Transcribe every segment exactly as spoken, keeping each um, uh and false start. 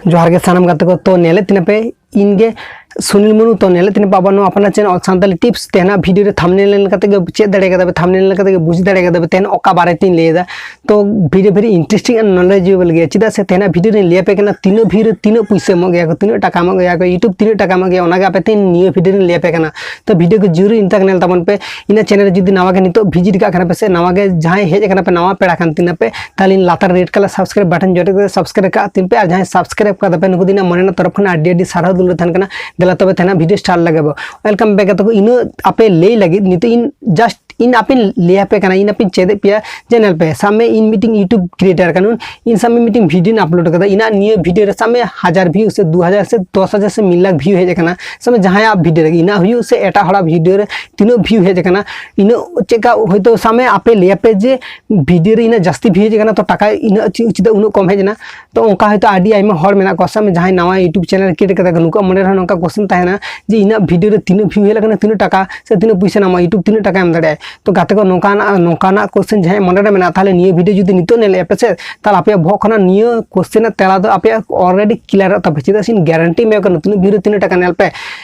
ᱡᱚᱦᱟᱨ ᱜᱮ ᱥᱟᱱᱟᱢ ᱜᱟᱛᱮ ᱠᱚ᱾ ᱛᱚ ᱧᱮᱞᱮᱫ ᱛᱤᱧᱟᱹ ᱯᱮ, ᱤᱧ ᱜᱮ ᱥᱩᱱᱤᱞ ᱢᱩᱨᱢᱩ᱾ ᱛᱚ ᱧᱮᱞᱮᱫ ᱛᱤᱧᱟᱹ ᱯᱮ ᱟᱵᱚ ᱱᱚᱣᱟ ᱟᱯᱱᱟᱨ ᱪᱮᱱᱮᱞ ᱥᱟᱱᱛᱟᱲᱤ ᱴᱤᱯᱥ᱾ ᱛᱮᱦᱮᱧᱟᱜ ᱵᱷᱤᱰᱤᱭᱳ ᱨᱮ ᱛᱷᱟᱢᱵᱱᱮᱞ ᱧᱮᱞ ᱠᱟᱛᱮ ᱜᱮ ᱪᱮᱫ ᱫᱟᱲᱮ ᱠᱟᱫᱟ ᱯᱮ, ᱛᱷᱟᱢᱵᱱᱮᱞ ᱧᱮᱞ ᱠᱟᱛᱮ ᱜᱮ ᱵᱩᱡᱽ ᱫᱟᱲᱮ ᱠᱟᱫᱟ ᱯᱮ ᱛᱮᱦᱮᱧ ᱚᱠᱟ ᱵᱟᱨᱮ ᱛᱤᱧ ᱞᱟᱹᱭ ᱮᱫᱟ᱾ ᱛᱚ video very interesting and knowledgeable ᱜᱮᱭᱟ, ᱪᱮᱫᱟᱜ ᱥᱮ ᱛᱮᱦᱮᱧᱟᱜ ᱵᱷᱤᱰᱤᱭᱳ ᱨᱤᱧ ᱞᱟᱹᱭ ᱟᱯᱮ ᱠᱟᱱᱟ ᱛᱤᱱᱟᱹᱜ ᱵᱷᱤᱭᱩ ᱨᱮ ᱛᱤᱱᱟᱹᱜ ᱯᱩᱭᱥᱟᱹ ᱮᱢᱚᱜ ᱜᱮᱭᱟ ᱠᱚ, ᱛᱤᱱᱟᱹᱜ ᱴᱟᱠᱟ ᱮᱢᱚᱜ ᱜᱮᱭᱟ ᱠᱚ, YouTube ᱛᱤᱱᱟᱹᱜ ᱴᱟᱠᱟ ᱮᱢᱚᱜ ᱜᱮᱭᱟ, ᱚᱱᱟᱜᱮ ᱟᱯᱮ ᱛᱮᱦᱮᱧ ᱱᱤᱭᱟᱹ ᱵᱷᱤᱰᱤᱭᱳ ᱨᱤᱧ ᱞᱟᱹᱭ ᱟᱯᱮ ᱠᱟᱱᱟ᱾ ᱛᱚ ᱵᱷᱤᱰᱤᱭᱳ ᱠᱚ ᱡᱚᱨᱩᱨ ᱤᱱ ᱛᱟᱠ ᱧᱮᱞ ᱛᱟᱵᱚᱱ ᱯᱮ᱾ ᱤᱧᱟᱹᱜ ᱪᱮᱱᱮᱞ ᱨᱮ ᱡᱩᱫᱤ ᱱᱟᱣᱟ ᱜᱮ ᱱᱤᱛᱚᱜ ᱵᱷᱤᱡᱤᱴ ᱠᱟᱜ ᱠᱟᱱᱟ ᱯᱮ ᱥᱮ ᱱᱟᱣᱟ ᱜᱮ ᱡᱟᱦᱟᱸᱭ ᱦᱮᱡ ᱟᱠᱟᱱᱟ ᱯᱮ, ᱱᱟᱣᱟ ᱯᱮᱲᱟ ᱠᱟᱱ ᱛᱤᱧᱟ ᱯᱮ, ᱛᱟᱦᱚᱞᱮ ᱤᱧ ᱞᱟᱛᱟᱨ ᱨᱮᱰ ᱠᱟᱞᱟᱨ ᱥᱟᱵᱥᱠᱨᱟᱭᱤᱵ ᱵᱟᱴᱚᱱ ᱡᱚᱴᱮᱫ ᱠᱟᱛᱮ ᱥᱟᱵᱥᱠᱨᱟᱭᱤᱵ ᱠᱟᱜ ᱛᱤᱧ ᱯᱮ, ᱟᱨ ᱡᱟᱦᱟᱸᱭ ᱥᱟᱵᱥᱠᱨᱟᱭᱤᱵ ᱠᱟᱫᱟ ᱯᱮ ᱱᱩᱠᱩ ᱫᱚ ᱤᱧᱟᱹᱜ ᱢᱚᱱᱮ ᱨᱮᱱᱟᱜ ᱛᱚᱨᱚᱯ ᱠᱷᱚᱱ ᱟᱹᱰᱤ ᱟᱹᱰᱤ ᱥᱟᱨᱦᱟᱣ ᱫᱩᱞᱟᱹᱲ ᱛᱟᱦᱮᱱ ᱠᱟᱱᱟ᱾ ᱫᱮᱞᱟ ᱛᱚᱵᱮ ᱛᱮᱦᱮᱧᱟᱜ ᱵᱷᱤᱰᱤᱭᱳ ᱥᱴᱟᱨᱴ ᱞᱟᱜᱮ ᱵᱚ᱾ ᱣᱮᱞᱠᱟᱢ ᱵᱮᱠ ᱜᱟᱛᱮ ᱠᱚ᱾ ᱤᱱᱟᱹ ᱟᱯᱮ ᱞᱟᱹᱭ ᱞᱟᱹᱜᱤᱫ ᱱᱤᱛᱚᱜ ᱤᱧ ᱡᱟᱥᱴ ᱤᱧ ᱟᱯᱮᱧ ᱞᱟᱹᱭ ᱟᱯᱮ ᱠᱟᱱᱟ, ᱤᱧ ᱟᱯᱮᱧ ᱪᱮᱫ ᱮᱫ ᱯᱮᱭᱟ᱾ ᱡᱮ ᱧᱮᱞ ᱯᱮ, ᱥᱟᱵ ᱢᱮ ᱤᱧ ᱢᱤᱫᱴᱤᱝ YouTube ᱠᱨᱤᱭᱮᱴᱟᱨ ᱠᱟᱹᱱᱟᱹᱧ, ᱤᱧ ᱥᱟᱵ ᱢᱮ ᱢᱤᱫᱴᱤᱝ ᱵᱷᱤᱰᱤᱭᱳᱧ ᱟᱯᱞᱳᱰ ᱠᱟᱫᱟ, ᱤᱧᱟᱹᱜ ᱱᱤᱭᱟᱹ ᱵᱷᱤᱰᱤᱭᱳ ᱨᱮ ᱥᱟᱵ ᱢᱮ ᱦᱟᱡᱟᱨ ᱵᱷᱤᱭᱩ ᱥᱮ ᱫᱩ ᱦᱟᱡᱟᱨ ᱥᱮ ᱫᱚᱥ ᱦᱟᱡᱟᱨ ᱥᱮ ᱢᱤᱫ ᱞᱟᱠᱷ ᱵᱷᱤᱭᱩ ᱦᱮᱡ ᱟᱠᱟᱱᱟ, ᱥᱟᱵ ᱢᱮ ᱡᱟᱦᱟᱸᱭᱟᱜ ᱵᱷᱤᱰᱤᱭᱳ ᱨᱮᱜᱮ ᱤᱧᱟᱹᱜ ᱦᱩᱭᱩᱜ ᱥᱮ ᱮᱴᱟᱜ ᱦᱚᱲᱟᱜ ᱵᱷᱤᱰᱤᱭᱳ ᱨᱮ ᱛᱤᱱᱟᱹᱜ ᱵᱷᱤᱭᱩ ᱦᱮᱡ ᱟᱠᱟᱱᱟ, ᱤᱱᱟᱹᱜ ᱪᱮᱫᱠᱟ ᱦᱚᱭᱛᱳ ᱥᱟᱵ ᱢᱮ ᱟᱯᱮ ᱞᱟᱹᱭ ᱟᱯᱮ ᱡᱮ ᱵᱷᱤᱰᱤᱭᱳ ᱨᱮ ᱤᱱᱟᱹᱜ ᱡᱟᱹᱥᱛᱤ ᱵᱷᱤᱭᱩ ᱦᱮᱡ ᱟᱠᱟᱱᱟ, ᱛᱚ ᱴᱟᱠᱟ ᱤᱱᱟᱹᱜ ᱪᱮᱫ ᱪᱮᱫᱟᱜ ᱩᱱᱟᱹᱜ ᱠᱚᱢ ᱦᱮᱡ ᱮᱱᱟ? ᱛᱚ ᱚᱱᱠᱟ ᱦᱚᱭᱛᱳ ᱟᱹᱰᱤ ᱟᱭᱢᱟ ᱦᱚᱲ ᱢᱮᱱᱟᱜ ᱠᱚᱣᱟ, ᱥᱟᱵ ᱢᱮ ᱡᱟᱦᱟᱸᱭ ᱱᱟᱣᱟ YouTube ᱪᱮᱱᱮᱞ ᱠᱨᱤᱭᱮᱴ ᱠᱟᱫᱟ ᱠᱚ, ᱱᱩᱠᱩᱣᱟᱜ ᱢᱚᱱᱮ ᱨᱮᱦᱚᱸ ᱱᱚᱝᱠᱟ ᱠᱚᱥᱪᱮᱱ ᱛᱟᱦᱮᱱᱟ ᱡᱮ ᱤᱧᱟᱹᱜ ᱵᱷᱤᱰᱤᱭᱳ ᱨᱮ ᱛᱤᱱᱟᱹᱜ ᱵᱷᱤᱭᱩ ᱦᱮᱡ ᱟᱠᱟᱱᱟ, ᱛᱤᱱᱟᱹᱜ ᱴᱟᱠᱟ ᱥᱮ ᱛᱤᱱᱟᱹᱜ ᱯᱩᱭᱥᱟᱹ ᱧᱟᱢᱚᱜᱼᱟ, YouTube ᱛᱤᱱᱟᱹᱜ ᱴᱟᱠᱟᱭ ᱮᱢ ᱫᱟᱲᱮᱭᱟᱜᱼᱟ᱾ ᱛᱚ ᱜᱟᱛᱮ ᱠᱚ, ᱱᱚᱝᱠᱟᱱᱟᱜ ᱱᱚᱝᱠᱟᱱᱟᱜ ᱠᱚᱥᱪᱮᱱ ᱡᱟᱦᱟᱸᱭ ᱢᱚᱱᱮ ᱨᱮ ᱢᱮᱱᱟᱜᱼᱟ, ᱛᱟᱦᱚᱞᱮ ᱱᱤᱭᱟᱹ ᱵᱷᱤᱰᱤᱭᱳ ᱡᱩᱫᱤ ᱱᱤᱛᱚᱜ ᱧᱮᱞᱮᱫᱼᱟ ᱯᱮ ᱥᱮ, ᱛᱟᱦᱚᱞᱮ ᱟᱯᱮᱭᱟᱜ ᱵᱚᱦᱚᱜ ᱠᱷᱚᱱᱟᱜ ᱱᱤᱭᱟᱹ ᱠᱚᱥᱪᱮᱱ ᱨᱮᱱᱟᱜ ᱛᱮᱞᱟ ᱫᱚ ᱟᱯᱮᱭᱟᱜ ᱚᱞᱨᱮᱰᱤ ᱠᱞᱤᱭᱟᱨᱚᱜ ᱛᱟᱯᱮ᱾ ᱪᱮᱫᱟᱜ ᱥᱮ ᱤᱧ ᱜᱮᱨᱮᱱᱴᱤ ᱮᱢ ᱠᱟᱱᱟ, ᱛᱤᱱᱟᱹᱜ ᱵᱷᱤᱭᱩ ᱨᱮ ᱛᱤᱱᱟᱹᱜ ᱴᱟᱠᱟ ᱧᱮᱞ ᱯᱮ,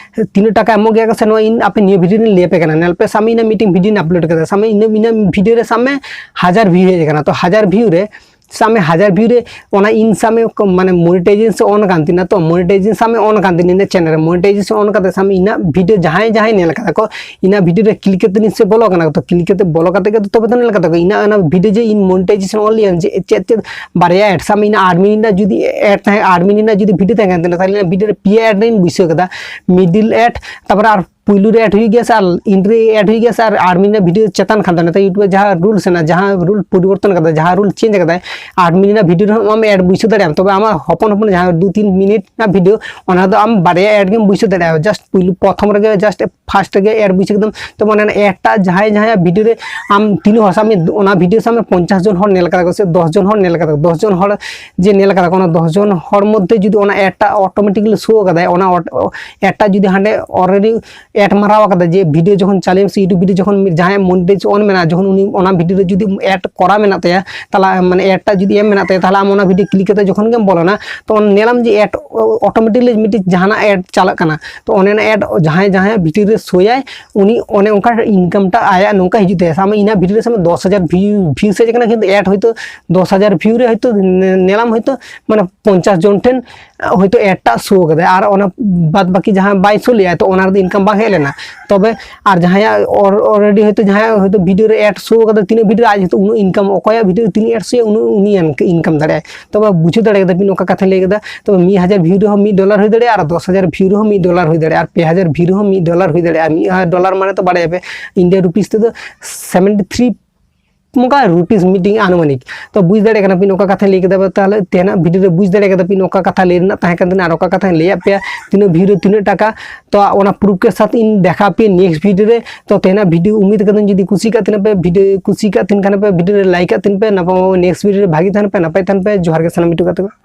ᱛᱤᱱᱟᱹᱜ ᱴᱟᱠᱟ ᱮᱢᱚᱜ ᱜᱮᱭᱟ ᱠᱚ ᱥᱮ ᱱᱚᱣᱟ ᱤᱧ ᱟᱯᱮ ᱱᱤᱭᱟᱹ ᱵᱷᱤᱰᱤᱭᱳ ᱨᱤᱧ ᱞᱟᱹᱭ ᱟᱯᱮ ᱠᱟᱱᱟ᱾ ᱧᱮᱞ ᱯᱮ, ᱥᱟᱵ ᱢᱮ ᱤᱧᱟᱹᱜ ᱢᱤᱫᱴᱮᱱ ᱵᱷᱤᱰᱤᱭᱳᱧ ᱟᱯᱞᱳᱰ ᱠᱟᱫᱟ, ᱥᱟᱵ ᱢᱮ ᱤᱱᱟᱹ ᱤᱱᱟᱹ ᱵᱷᱤᱰᱤᱭᱳ ᱨᱮ ᱥᱟᱵ ᱢᱮ ᱦᱟᱡᱟᱨ ᱵᱷᱤᱭᱩ ᱦᱮᱡ ᱟᱠᱟᱱᱟ, ᱛᱚ ᱦᱟᱡᱟᱨ ᱵᱷᱤᱭᱩ ᱨᱮ ᱥᱟᱵ ᱢᱮ ᱦᱟᱡᱟᱨ ᱵᱷᱤᱭᱩ ᱨᱮ ᱚᱱᱟ ᱤᱧ ᱥᱟᱵ ᱢᱮ ᱠᱚ-, ᱢᱟᱱᱮ ᱢᱚᱱᱤᱴᱟᱭᱡᱮᱥᱚᱱ ᱚᱱ ᱠᱟᱱ ᱛᱤᱧᱟ, ᱛᱚ ᱢᱚᱱᱤᱴᱟᱭᱡᱮᱥᱚᱱ ᱥᱟᱵ ᱢᱮ ᱚᱱ ᱠᱟᱱ ᱛᱤᱧᱟ ᱤᱧᱟᱹᱜ ᱪᱮᱱᱮᱞ ᱨᱮ, ᱢᱚᱱᱤᱴᱟᱭᱡᱮᱥᱚᱱ ᱚᱱ ᱠᱟᱛᱮ ᱥᱟᱵ ᱢᱮ ᱤᱧᱟᱹᱜ ᱵᱷᱤᱰᱤᱭᱳ ᱡᱟᱦᱟᱸᱭ ᱡᱟᱦᱟᱸᱭ ᱧᱮᱞ ᱠᱟᱫᱟ ᱠᱚ, ᱤᱧᱟᱹᱜ ᱵᱷᱤᱰᱤᱭᱳ ᱨᱮ ᱠᱞᱤᱠ ᱠᱟᱛᱮ ᱤᱧ ᱥᱮ ᱵᱚᱞᱚ ᱠᱟᱱᱟ ᱠᱚ, ᱛᱚ ᱠᱞᱤᱠ ᱠᱟᱛᱮ ᱵᱚᱞᱚ ᱠᱟᱛᱮ ᱜᱮ ᱛᱚᱵᱮ ᱛᱚ ᱧᱮᱞ ᱠᱟᱫᱟ ᱠᱚ ᱤᱧᱟᱹᱜ ᱚᱱᱟ ᱵᱷᱤᱰᱤᱭᱳ ᱡᱮ ᱤᱧ ᱢᱚᱱᱤᱴᱟᱭᱡᱮᱥᱚᱱ ᱚᱱ ᱞᱤᱭᱟᱹᱧ ᱡᱮ ᱪᱮᱫ ᱪᱮᱫ ᱵᱟᱨᱭᱟ ᱮᱰ, ᱥᱟᱵ ᱢᱮ ᱤᱧᱟᱹᱜ ᱟᱴ ᱢᱤᱱᱤᱴ ᱨᱮᱱᱟᱜ ᱡᱩᱫᱤ ᱮᱰ ᱛᱟᱦᱮᱸ, ᱟᱴ ᱢᱤᱱᱤᱴ ᱨᱮᱱᱟᱜ ᱡᱩᱫᱤ ᱵᱷᱤᱰᱤᱭᱳ ᱛᱟᱦᱮᱸ ᱠᱟᱱ ᱛᱤᱧᱟ, ᱛᱟᱦᱚᱞᱮ ᱤᱧᱟᱹᱜ ᱵᱷᱤᱰᱤᱭᱳ ᱨᱮ ᱯᱮᱭᱟ ᱮᱰ ᱨᱤᱧ ᱵᱟᱹᱭᱥᱟᱹᱣ ᱠᱟᱫᱟ, ᱢᱤᱰᱤᱞ ᱮᱰ, ᱛᱟᱨᱯᱚᱨ ᱟᱨ ᱯᱩᱭᱞᱩ ᱨᱮ ᱮᱰ ᱦᱩᱭᱩᱜ ᱜᱮᱭᱟ ᱥᱮ ᱟᱨ ᱤᱱ ᱨᱮ ᱮᱰ ᱦᱩᱭᱩᱜ ᱜᱮᱭᱟ ᱥᱮ ᱟᱨ ᱟᱴ ᱢᱤᱱᱤᱴ ᱨᱮᱱᱟᱜ ᱵᱷᱤᱰᱤᱭᱳ ᱪᱮᱛᱟᱱ ᱠᱷᱟᱱ ᱫᱚ ᱱᱮᱛᱟᱨ YouTube ᱨᱮ ᱡᱟᱦᱟᱸ ᱨᱩᱞᱥ ᱦᱮᱱᱟᱜ, ᱡᱟᱦᱟᱸ ᱨᱩᱞ ᱯᱚᱨᱤᱵᱚᱨᱛᱚᱱ ᱠᱟᱫᱟ, ᱡᱟᱦᱟᱸ ᱨᱩᱞ ᱪᱮᱧᱡᱽ ᱠᱟᱫᱟᱭ, ᱟᱴ ᱢᱤᱱᱤᱴ ᱨᱮᱱᱟᱜ ᱵᱷᱤᱰᱤᱭᱳ ᱨᱮᱦᱚᱸ ᱟᱢ ᱮᱰ ᱵᱟᱹᱭᱥᱟᱹᱣ ᱫᱟᱲᱮᱭᱟᱜ ᱟᱢ᱾ ᱛᱚᱵᱮ ᱟᱢᱟᱜ ᱦᱚᱯᱚᱱ ᱦᱚᱯᱚᱱ ᱡᱟᱦᱟᱸ ᱫᱩ ᱛᱤᱱ ᱢᱤᱱᱤᱴ ᱨᱮᱱᱟᱜ ᱵᱷᱤᱰᱤᱭᱳ, ᱚᱱᱟ ᱫᱚ ᱟᱢ ᱵᱟᱨᱭᱟ ᱮᱰ ᱜᱮᱢ ᱵᱟᱹᱭᱥᱟᱹᱣ ᱫᱟᱲᱮᱭᱟᱜᱼᱟ᱾ ᱡᱟᱥᱴ ᱯᱩᱭᱞᱩ ᱯᱨᱚᱛᱷᱚᱢ ᱨᱮᱜᱮ ᱡᱟᱥᱴ ᱯᱷᱟᱥᱴ ᱨᱮᱜᱮ ᱮᱰ ᱵᱟᱹᱭᱥᱟᱹᱣ ᱠᱮᱫᱟᱢ᱾ ᱛᱚᱵᱮ ᱚᱱᱟ ᱮᱰ ᱴᱟᱜ ᱡᱟᱦᱟᱸᱭ ᱡᱟᱦᱟᱸᱭᱟᱜ ᱵᱷᱤᱰᱤᱭᱳ ᱨᱮ ᱟᱢ ᱛᱤᱱᱟᱹᱜ ᱦᱚᱲ ᱥᱟᱵ ᱢᱮ, ᱚᱱᱟ ᱵᱷᱤᱰᱤᱭᱳ ᱥᱟᱵ ᱢᱮ ᱯᱚᱧᱪᱟᱥ ᱡᱚᱱ ᱦᱚᱲ ᱧᱮᱞ ᱠᱟᱫᱟ ᱠᱚ ᱥᱮ ᱫᱚᱥ ᱡᱚᱱ ᱦᱚᱲ ᱧᱮᱞ ᱠᱟᱫᱟ ᱠᱚ, ᱫᱚᱥ ᱡᱚᱱ ᱦᱚᱲ ᱡᱮ ᱧᱮᱞ ᱠᱟᱫᱟ ᱠᱚ, ᱚᱱᱟ ᱫᱚᱥ ᱡᱚᱱ ᱦᱚᱲ ᱢᱚᱫᱽᱫᱷᱮ ᱡᱩᱫᱤ ᱚᱱᱟ ᱮᱰ ᱴᱟᱜ ᱚᱴᱳᱢᱮᱴᱤᱠᱞᱤ ᱥᱳ ᱠᱟᱫᱟᱭ, ᱚᱱᱟ ᱚᱴ-, ᱮᱰ ᱴᱟᱜ ᱡᱩᱫᱤ ᱦᱟᱸᱰᱮ ᱚᱞᱨᱮᱰᱤ ᱮᱰ ᱢᱟᱨᱟᱣ ᱟᱠᱟᱫᱟ, ᱡᱮ ᱵᱷᱤᱰᱤᱭᱳ ᱡᱚᱠᱷᱚᱱ ᱪᱟᱹᱞᱩᱭᱟᱢ ᱥᱮ YouTube ᱵᱷᱤᱰᱤᱭᱳ ᱡᱚᱠᱷᱚᱱ ᱢᱤᱫ ᱡᱟᱦᱟᱸᱭᱟᱜ ᱢᱚᱱᱤᱴᱟᱭᱤᱡᱽ ᱚᱱ ᱢᱮᱱᱟᱜᱼᱟ, ᱡᱚᱠᱷᱚᱱ ᱩᱱᱤ ᱚᱱᱟ ᱵᱷᱤᱰᱤᱭᱳ ᱨᱮ ᱡᱩᱫᱤ ᱮᱰ ᱠᱚᱨᱟ ᱢᱮᱱᱟᱜ ᱛᱟᱭᱟ, ᱛᱟᱦᱚᱞᱮ ᱢᱟᱱᱮ ᱮᱰ ᱴᱟᱜ ᱡᱩᱫᱤ ᱮᱢ ᱢᱮᱱᱟᱜ ᱛᱟᱭᱟ, ᱛᱟᱦᱚᱞᱮ ᱟᱢ ᱚᱱᱟ ᱵᱷᱤᱰᱤᱭᱳ ᱠᱞᱤᱠ ᱠᱟᱛᱮ ᱡᱚᱠᱷᱚᱱ ᱜᱮᱢ ᱵᱚᱞᱚᱱᱟ, ᱛᱚ ᱚᱱᱟ ᱧᱮᱞᱟᱢ ᱡᱮ ᱮᱰ ᱚᱴᱳᱢᱮᱴᱤᱠᱞᱤ ᱢᱤᱫᱴᱤᱡ ᱡᱟᱦᱟᱱᱟᱜ ᱮᱰ ᱪᱟᱞᱟᱜ ᱠᱟᱱᱟ᱾ ᱛᱚ ᱚᱱᱮ ᱚᱱᱟ ᱮᱰ ᱡᱟᱦᱟᱸᱭ ᱡᱟᱦᱟᱸᱭᱟᱜ ᱵᱷᱤᱰᱤᱭᱳ ᱨᱮ ᱥᱳᱭᱟᱭ, ᱩᱱᱤ ᱚᱱᱮ ᱚᱱᱠᱟ ᱤᱱᱠᱟᱢ ᱴᱟᱜ ᱟᱭᱟᱜ ᱱᱚᱝᱠᱟ ᱦᱤᱡᱩᱜ ᱛᱟᱭᱟ᱾ ᱥᱟᱵ ᱢᱮ ᱤᱧᱟᱹᱜ ᱵᱷᱤᱰᱤᱭᱳ ᱨᱮ ᱥᱟᱵ ᱢᱮ ᱫᱚᱥ ᱦᱟᱡᱟᱨ ᱵᱷᱤᱭᱩ ᱦᱮᱡ ᱟᱠᱟᱱᱟ, ᱠᱤᱱᱛᱩ ᱮᱰ ᱦᱚᱭᱛᱳ ᱫᱚᱥ ᱦᱟᱡᱟᱨ ᱵᱷᱤᱭᱩ ᱨᱮ ᱦᱚᱭᱛᱳ ᱧᱮᱞᱟᱢ ᱦᱚᱭᱛᱳ ᱢᱟᱱᱮ ᱯᱚᱧᱪᱟᱥ ᱡᱚᱱ ᱴᱷᱮᱱ ᱦᱚᱭᱛᱳ ᱮᱰ ᱴᱟᱜ ᱥᱳ ᱠᱟᱫᱟᱭ, ᱟᱨ ᱚᱱᱟ ᱵᱟᱫ ᱵᱟᱹᱠᱤ ᱡᱟᱦᱟᱸ ᱵᱟᱭ ᱥᱳ ᱞᱮᱜᱼᱟ, ᱛᱚ ᱚᱱᱟ ᱨᱮᱫᱚ ᱤᱱᱠᱟᱢ ᱵᱟᱝ ᱦᱮᱡ ᱞᱮᱱᱟ᱾ ᱛᱚᱵᱮ ᱟᱨ ᱡᱟᱦᱟᱸᱭᱟᱜ ᱚᱞᱨᱮᱰᱤ ᱦᱚᱭᱛᱳ ᱡᱟᱦᱟᱸᱭᱟᱜ ᱦᱚᱭᱛᱳ ᱵᱷᱤᱰᱤᱭᱳ ᱨᱮ ᱮᱰ ᱥᱳ ᱠᱟᱫᱟ, ᱛᱤᱱᱟᱹᱜ ᱵᱷᱤᱰᱤᱭᱳ ᱨᱮ ᱟᱡ ᱦᱚᱭᱛᱳ ᱩᱱᱟᱹᱜ ᱤᱱᱠᱟᱢ, ᱚᱠᱚᱭᱟᱜ ᱵᱷᱤᱰᱤᱭᱳ ᱨᱮ ᱛᱤᱱᱟᱹᱜ ᱮᱰ ᱥᱳᱭᱟ ᱩᱱᱟᱹᱜ ᱩᱱᱤ ᱤᱱᱠᱟᱢ ᱫᱟᱲᱮᱭᱟᱜᱼᱟᱭ᱾ ᱛᱚᱵᱮ ᱵᱩᱡᱷᱟᱹᱣ ᱫᱟᱲᱮ ᱠᱟᱫᱟ ᱵᱤᱱ ᱚᱠᱟ ᱠᱟᱛᱷᱟᱧ ᱞᱟᱹᱭ ᱠᱮᱫᱟ᱾ ᱛᱚᱵᱮ ᱢᱤᱫ ᱦᱟᱡᱟᱨ ᱵᱷᱤᱭᱩ ᱨᱮᱦᱚᱸ ᱢᱤᱫ ᱰᱚᱞᱟᱨ ᱦᱩᱭ ᱫᱟᱲᱮᱭᱟᱜᱼᱟ, ᱟᱨ ᱫᱚᱥ ᱦᱟᱡᱟᱨ ᱵᱷᱤᱭᱩ ᱨᱮᱦᱚᱸ ᱢᱤᱫ ᱰᱚᱞᱟᱨ ᱦᱩᱭ ᱫᱟᱲᱮᱭᱟᱜᱼᱟ, ᱟᱨ ᱯᱮ ᱦᱟᱡᱟᱨ ᱵᱷᱤᱭᱩ ᱨᱮᱦᱚᱸ ᱢᱤᱫ ᱰᱚᱞᱟᱨ ᱦᱩᱭ ᱫᱟᱲᱮᱭᱟᱜᱼᱟ᱾ ᱢᱤᱫ ᱰᱚᱞᱟᱨ ᱢᱟᱱᱮ ᱛᱚ ᱵᱟᱲᱟᱭᱟᱯᱮ ᱤᱱᱰᱤᱭᱟ ᱨᱩᱯᱤᱥ ᱛᱮᱫᱚ ᱥᱮᱵᱷᱮᱱᱴᱤ ᱛᱷᱨᱤ ᱚᱱᱠᱟ ᱨᱩᱯᱤᱥ ᱢᱤᱫᱴᱤᱡ ᱟᱱᱩᱢᱟᱱᱤᱠ᱾ ᱛᱚ ᱵᱩᱡᱽ ᱫᱟᱲᱮᱭᱟᱜ ᱠᱟᱱᱟ ᱵᱤᱱ ᱚᱠᱟ ᱠᱟᱛᱷᱟᱧ ᱞᱟᱹᱭ ᱠᱮᱫᱟ᱾ ᱛᱟᱦᱚᱞᱮ ᱛᱮᱦᱮᱧᱟᱜ ᱵᱷᱤᱰᱤᱭᱳ ᱨᱮ ᱵᱩᱡᱽ ᱫᱟᱲᱮ ᱠᱟᱫᱟ ᱵᱤᱱ ᱚᱠᱟ ᱠᱟᱛᱷᱟ ᱞᱟᱹᱭ ᱨᱮᱱᱟᱜ ᱛᱟᱦᱮᱸ ᱠᱟᱱ ᱛᱟᱦᱮᱱᱟ, ᱟᱨ ᱚᱠᱟ ᱠᱟᱛᱷᱟᱧ ᱞᱟᱹᱭᱟᱫ ᱯᱮᱭᱟ ᱛᱤᱱᱟᱹᱜ ᱵᱷᱤᱭᱩ ᱨᱮ ᱛᱤᱱᱟᱹᱜ ᱴᱟᱠᱟ᱾ ᱛᱚ ᱚᱱᱟ ᱯᱨᱩᱯᱷ ᱠᱮ ᱥᱟᱛᱷ ᱤᱧ ᱫᱮᱠᱷᱟᱣ ᱯᱮᱭᱟ ᱱᱮᱠᱥᱴ ᱵᱷᱤᱰᱤᱭᱳ ᱨᱮ᱾ ᱛᱚ ᱛᱮᱦᱮᱧᱟᱜ ᱵᱷᱤᱰᱤᱭᱳ ᱩᱢᱤᱫ ᱠᱟᱫᱟᱹᱧ ᱡᱩᱫᱤ ᱠᱩᱥᱤ ᱠᱟᱜ ᱛᱟᱦᱮᱱ ᱯᱮ, ᱵᱷᱤᱰᱤᱭᱳ ᱠᱩᱥᱤ ᱠᱟᱜ ᱛᱟᱦᱮᱱ ᱠᱷᱟᱱ ᱯᱮ ᱵᱷᱤᱰᱤᱭᱳ ᱨᱮ ᱞᱟᱭᱤᱠ ᱠᱟᱜ ᱛᱟᱦᱮᱱ ᱯᱮ᱾ ᱱᱟᱯᱟᱭ ᱱᱮᱠᱥᱴ ᱵᱷᱤᱰᱤᱭᱳ ᱨᱮ ᱵᱷᱟᱜᱤ ᱛᱟᱦᱮᱱ ᱯᱮ, ᱱᱟᱯᱟᱭ ᱛᱟᱦᱮᱱ ᱯᱮ᱾ ᱡᱚᱦᱟᱨ ᱜᱮ ᱥᱟᱱᱟᱢ ᱢᱤᱴᱩ ᱜᱟᱛᱮ ᱠᱚ᱾